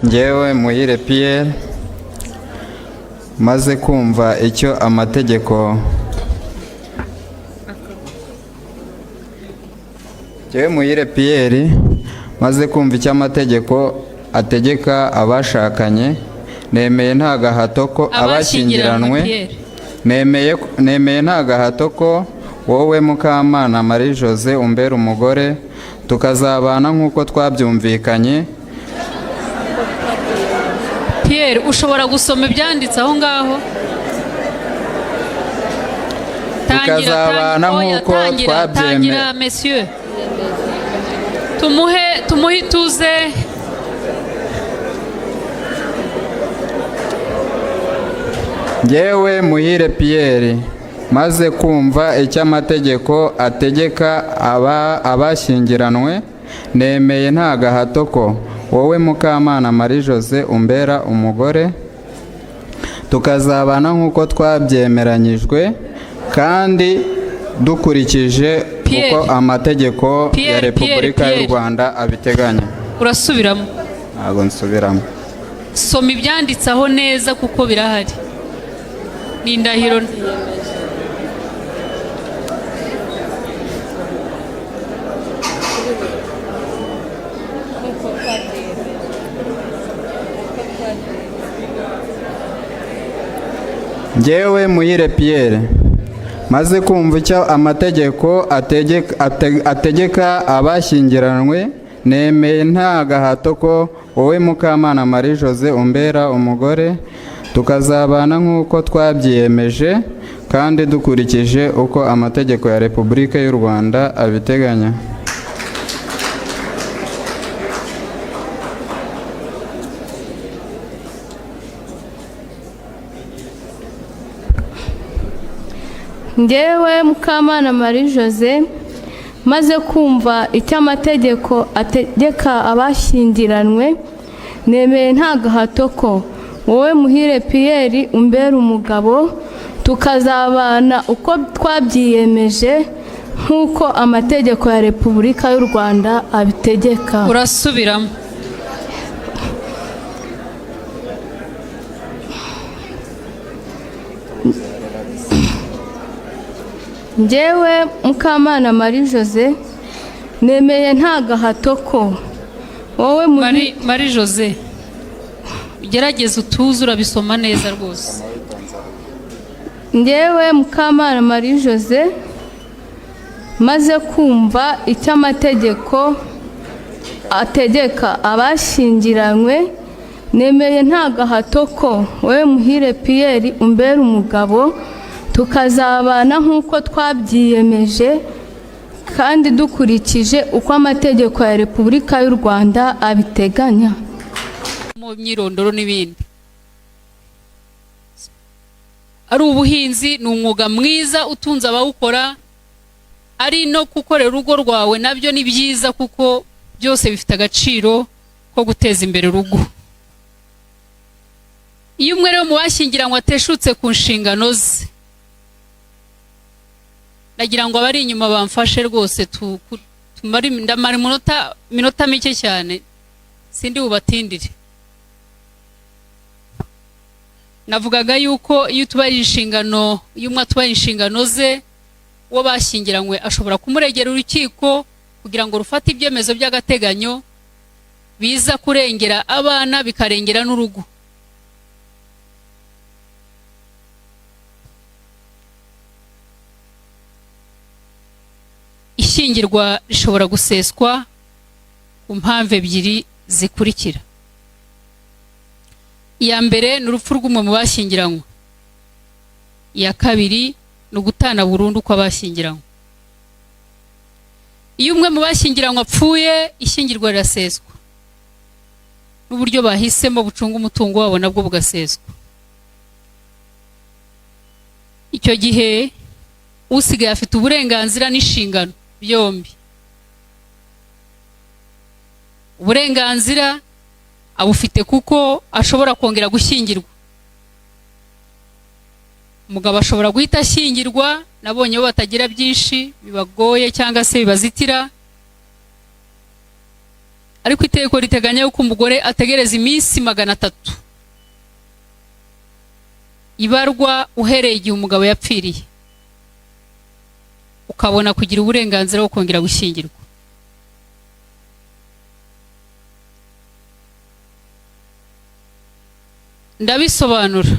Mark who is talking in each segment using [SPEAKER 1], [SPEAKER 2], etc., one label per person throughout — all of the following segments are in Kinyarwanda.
[SPEAKER 1] Njyewe Muhire Pierre, maze kumva icyo amategeko, njyewe Muhire Pierre, maze kumva icyo amategeko ategeka abashakanye, nemeye nta gahato ko
[SPEAKER 2] Abashyingiranwe.
[SPEAKER 1] abashyingiranwe.
[SPEAKER 2] Pierre.
[SPEAKER 1] Nemeye nta gahato ko wowe Mukamana Marie Jose umbera umugore, tukazabana nk'uko twabyumvikanye.
[SPEAKER 2] Pierre, ushobora gusoma ibyanditse aho ngaho? Tangira.
[SPEAKER 1] Tukazabana
[SPEAKER 2] Oya,
[SPEAKER 1] nk'uko
[SPEAKER 2] tangira. Tangira, monsieur, tumuhe ituze.
[SPEAKER 1] Njyewe Muhire Pierre, maze kumva icyo amategeko ategeka abashyingiranwe, nemeye nta gahato ko wowe Mukamana Marie Jose umbera umugore, tukazabana nk'uko twabyemeranyijwe kandi dukurikije
[SPEAKER 2] Pierre.
[SPEAKER 1] uko amategeko ya
[SPEAKER 2] Pierre,
[SPEAKER 1] Repubulika
[SPEAKER 2] Pierre,
[SPEAKER 1] y'u
[SPEAKER 2] Pierre.
[SPEAKER 1] Rwanda abiteganya.
[SPEAKER 2] Urasubiramo?
[SPEAKER 1] Ntabwo nsubiramo.
[SPEAKER 2] Soma ibyanditse aho neza kuko birahari, ni indahiro.
[SPEAKER 1] Njyewe Muhire Pierre, maze kumva icyo amategeko ategeka abashyingiranwe, nemeye nta gahato ko wowe Mukamana Marie Jose umbera umugore, tukazabana nk'uko twabyiyemeje kandi dukurikije uko amategeko ya Repubulika y'u Rwanda abiteganya.
[SPEAKER 3] Njyewe Mukamana Marie Jose, maze kumva icyo amategeko ategeka abashyingiranwe, nemeye nta gahato ko wowe Muhire Pierre umbera umugabo, tukazabana uko twabyiyemeje nk'uko amategeko ya Repubulika y'u Rwanda abitegeka.
[SPEAKER 2] Urasubiramo?
[SPEAKER 3] Njyewe Mukamana Marie Jose, nemeye nta gahato ko wowe Muhire
[SPEAKER 2] Marie Jose, ugerageze utuze, urabisoma neza rwose.
[SPEAKER 3] Njyewe Mukamana Marie Jose, maze kumva icyo amategeko ategeka abashyingiranywe, nemeye nta gahato ko wowe Muhire Pierre umbera umugabo, tukazabana nk'uko twabyiyemeje kandi dukurikije uko amategeko ya Repubulika y'u Rwanda abiteganya.
[SPEAKER 2] Mu myirondoro n'ibindi, ari ubuhinzi, ni umwuga mwiza utunze abawukora, ari no gukorera urugo rwawe nabyo ni byiza, kuko byose bifite agaciro ko guteza imbere urugo. Iyo umwe rero mu bashyingiranywe ateshutse ku nshingano ze, ndagira ngo abari inyuma bamfashe rwose, ndamara iminota mike cyane, sindi bubatindire. Navugaga yuko iyo utubahirije inshingano, iyo umwe atubahirije inshingano ze, uwo bashyingiranywe ashobora kumuregera urukiko kugira ngo rufate ibyemezo by'agateganyo biza kurengera abana, bikarengera n'urugo. Ishyingirwa rishobora guseswa ku mpamvu ebyiri zikurikira: iya mbere ni urupfu rw'umwe mu bashyingiranywe, iya kabiri ni ugutana burundu kw'abashyingiranywe. Iyo umwe mu bashyingiranywe apfuye, ishyingirwa riraseswa, n'uburyo bahisemo bucunga umutungo wabo nabwo bugaseswa. Icyo gihe usigaye afite uburenganzira n'inshingano byombi. Uburenganzira abufite kuko ashobora kongera gushyingirwa. Umugabo ashobora guhita ashyingirwa, nabonye bo batagira byinshi bibagoye cyangwa se bibazitira. Ariko itegeko riteganya yuko umugore ategereza iminsi 300 ibarwa uhereye igihe umugabo yapfiriye, ukabona kugira uburenganzira bwo kongera gushyingirwa. Ndabisobanura.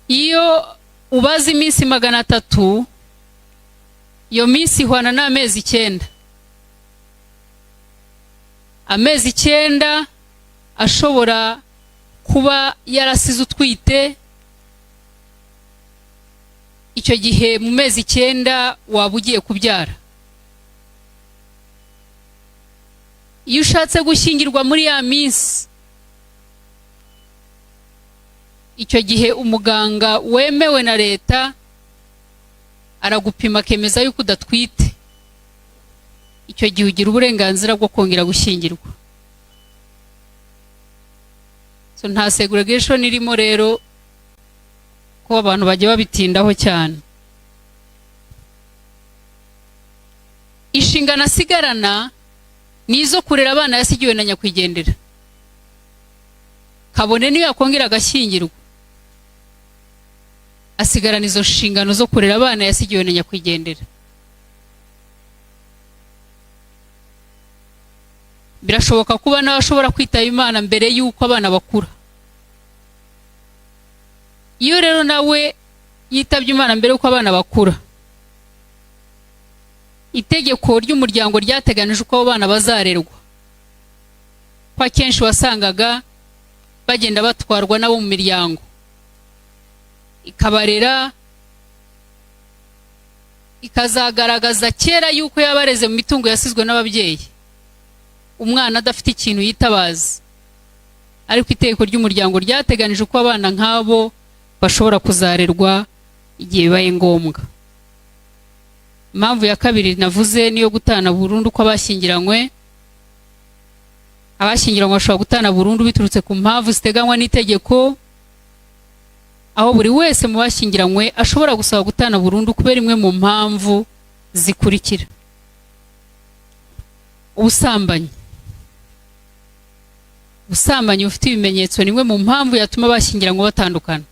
[SPEAKER 2] Iyo ubaze iminsi 300, iyo minsi ihwana n'amezi 9. Amezi 9 ashobora kuba yarasize utwite. Icyo gihe mu mezi 9 waba ugiye kubyara. Iyo ushatse gushyingirwa muri ya minsi, icyo gihe umuganga wemewe na leta aragupima akemeza yuko udatwite. Icyo gihe ugira uburenganzira bwo kongera gushyingirwa. So nta segregation irimo rero, ko abantu bajya babitindaho cyane. Inshingano asigarana ni izo kurera abana yasigiwe na nyakwigendera, kabone niyo yakongera agashyingirwa, asigarana izo nshingano zo kurera abana yasigiwe na nyakwigendera. Birashoboka kuba nawe ashobora kwitaba Imana mbere y'uko abana bakura. Iyo rero nawe yitabye Imana mbere y'uko abana bakura, itegeko ry'umuryango ryateganije uko abo bana bazarerwa, ko akenshi wasangaga bagenda batwarwa nabo mu miryango ikabarera, ikazagaragaza kera yuko yabareze mu mitungo yasizwe n'ababyeyi, umwana adafite ikintu yitabaza. Ariko itegeko ry'umuryango ryateganije uko abana nk'abo bashobora kuzarerwa igihe bibaye ngombwa. Impamvu ya kabiri navuze niyo gutana burundu kw'abashyingiranywe. Abashyingiranywe bashobora gutana burundu biturutse ku mpamvu ziteganywa n'itegeko, aho buri wese mu bashyingiranywe ashobora gusaba gutana burundu kubera imwe mu mpamvu zikurikira: ubusambanyi. Ubusambanyi bufite ibimenyetso ni imwe mu mpamvu yatuma abashyingiranywe batandukana.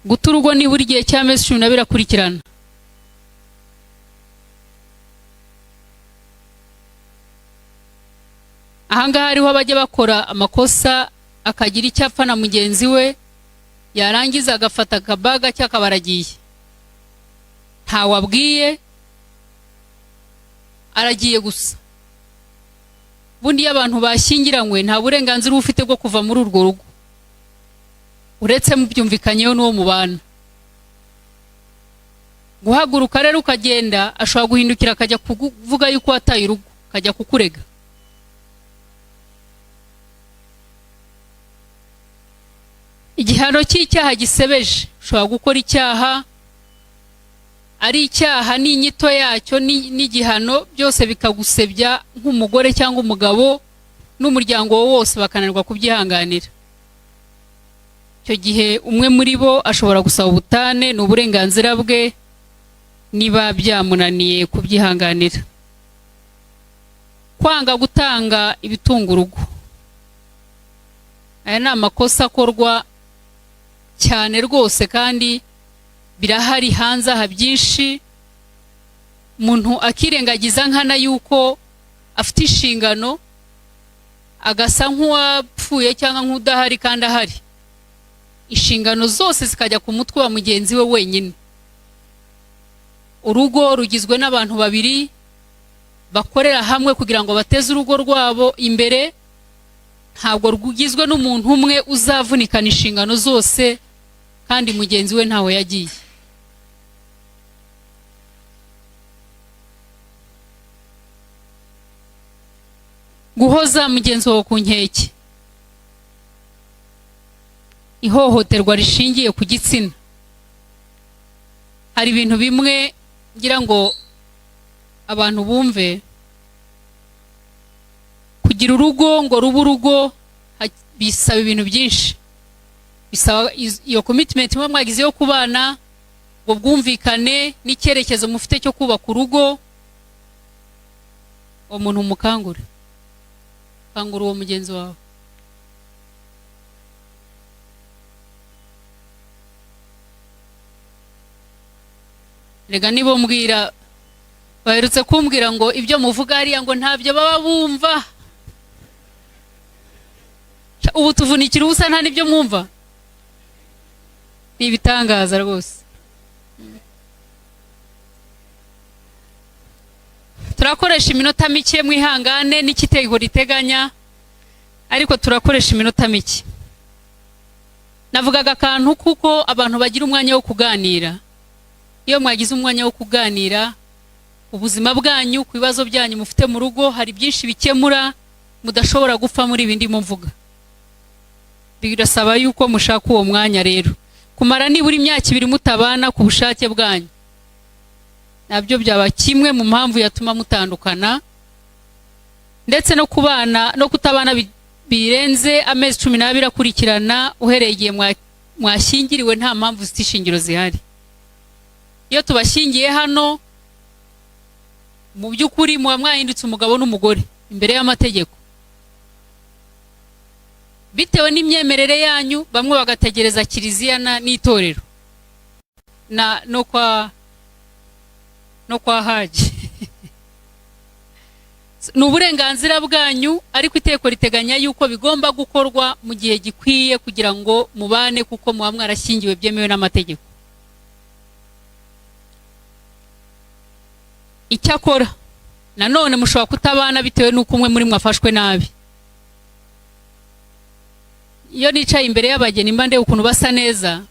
[SPEAKER 2] Guta urugo nibura igihe cy'amezi 12 akurikirana. Ahangaha hariho abajya bakora amakosa, akagira icyo apfa na mugenzi we, yarangiza agafata akabaga cyangwa akaba aragiye, ntawe abwiye, aragiye gusa. Ubundi iyo abantu bashyingiranywe nta burenganzira uba ufite bwo kuva muri urwo rugo, uretse mubyumvikanyeho n'uwo mubana. Guhaguruka rero ukagenda, ashobora guhindukira akajya kuvuga yuko wataye urugo, akajya kukurega. Igihano cy'icyaha gisebeje, ushobora gukora icyaha, ari icyaha n'inyito yacyo n'igihano byose bikagusebya nk'umugore cyangwa umugabo n'umuryango wose bakananirwa kubyihanganira. Icyo gihe umwe muri bo ashobora gusaba ubutane, ni uburenganzira bwe niba byamunaniye kubyihanganira. Kwanga gutanga ibitunga urugo, aya ni amakosa akorwa cyane rwose kandi birahari hanze aha byinshi. Umuntu akirengagiza nkana yuko afite inshingano, agasa nk'uwapfuye cyangwa nk'udahari kandi ahari, inshingano zose zikajya ku mutwe wa mugenzi we wenyine. Urugo rugizwe n'abantu babiri bakorera hamwe kugira ngo bateze urugo rwabo imbere, ntabwo rugizwe n'umuntu umwe uzavunikana inshingano zose kandi mugenzi we ntawe yagiye. Guhoza mugenzi wawe ku nkeke, ihohoterwa rishingiye ku gitsina. Hari ibintu bimwe ngira ngo abantu bumve. Kugira urugo ngo rube urugo bisaba ibintu byinshi, bisaba iyo commitment muba mwagize yo kubana, Ubwo bwumvikane n'icyerekezo mufite cyo kubaka urugo, uwo muntu mukangure, kangura uwo mugenzi wawe. Rega nibo mbwira, baherutse kumbwira ngo ibyo muvuga hariya ngo ntabyo baba bumva. Ubu tuvunikira ubusa nta n'ibyo mwumva, ni ibitangaza rwose. Turakoresha iminota mike, mwihangane n'ikitego riteganya, ariko turakoresha iminota mike. Navugaga akantu kuko abantu bagira umwanya wo kuganira. Iyo mwagize umwanya wo kuganira ubuzima bwanyu, ku bibazo byanyu mufite mu rugo, hari byinshi bikemura mudashobora gupfa muri ibi ndimo mvuga. Birasaba yuko mushaka uwo mwanya rero. Kumara nibura imyaka 2 mutabana ku bushake bwanyu, nabyo byaba kimwe mu mpamvu yatuma mutandukana. Ndetse no kubana no kutabana birenze amezi 12 akurikirana uhereye igihe mwashyingiriwe, nta mpamvu zifite ishingiro zihari. Iyo tubashyingiye hano, mu by'ukuri muba mwahindutse umugabo n'umugore imbere y'amategeko, bitewe n'imyemerere yanyu. Bamwe bagategereza kiliziya n'itorero na no kwa haji. Ni uburenganzira bwanyu, ariko iteko riteganya yuko bigomba gukorwa mu gihe gikwiye kugira ngo mubane, kuko muba mwarashyingiwe byemewe n'amategeko. Icyakora nanone mushobora kutabana bitewe n'uko umwe muri mwe afashwe nabi. Iyo nicaye imbere y'abageni mba ndeba ukuntu basa neza,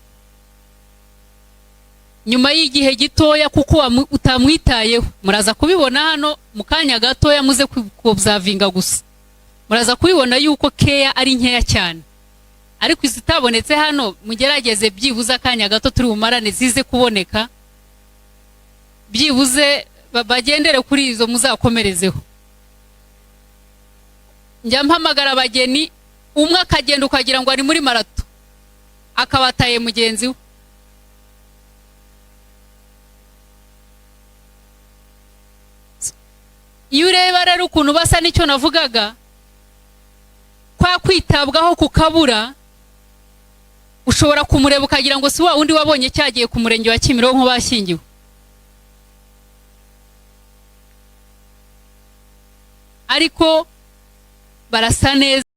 [SPEAKER 2] nyuma y'igihe gitoya kuko utamwitayeho, muraza kubibona hano mu kanya gatoya, muze kubzavinga gusa, muraza kubibona yuko keya ari nkeya cyane. Ariko izitabonetse hano mugerageze byibuze akanya gato turi bumarane zize kuboneka, byibuze bagendere kuri izo, muzakomerezeho. Njya mpamagara abageni, umwe akagenda ukagira ngo ari muri marato, akabataye mugenzi we. Iyo ureba rero ukuntu basa n'icyo navugaga, kwa kwitabwaho kukabura, ushobora kumureba ukagira ngo si wa wundi wabonye cyagiye ku murenge wa Kimironko bashyingiwe. Ariko barasa neza.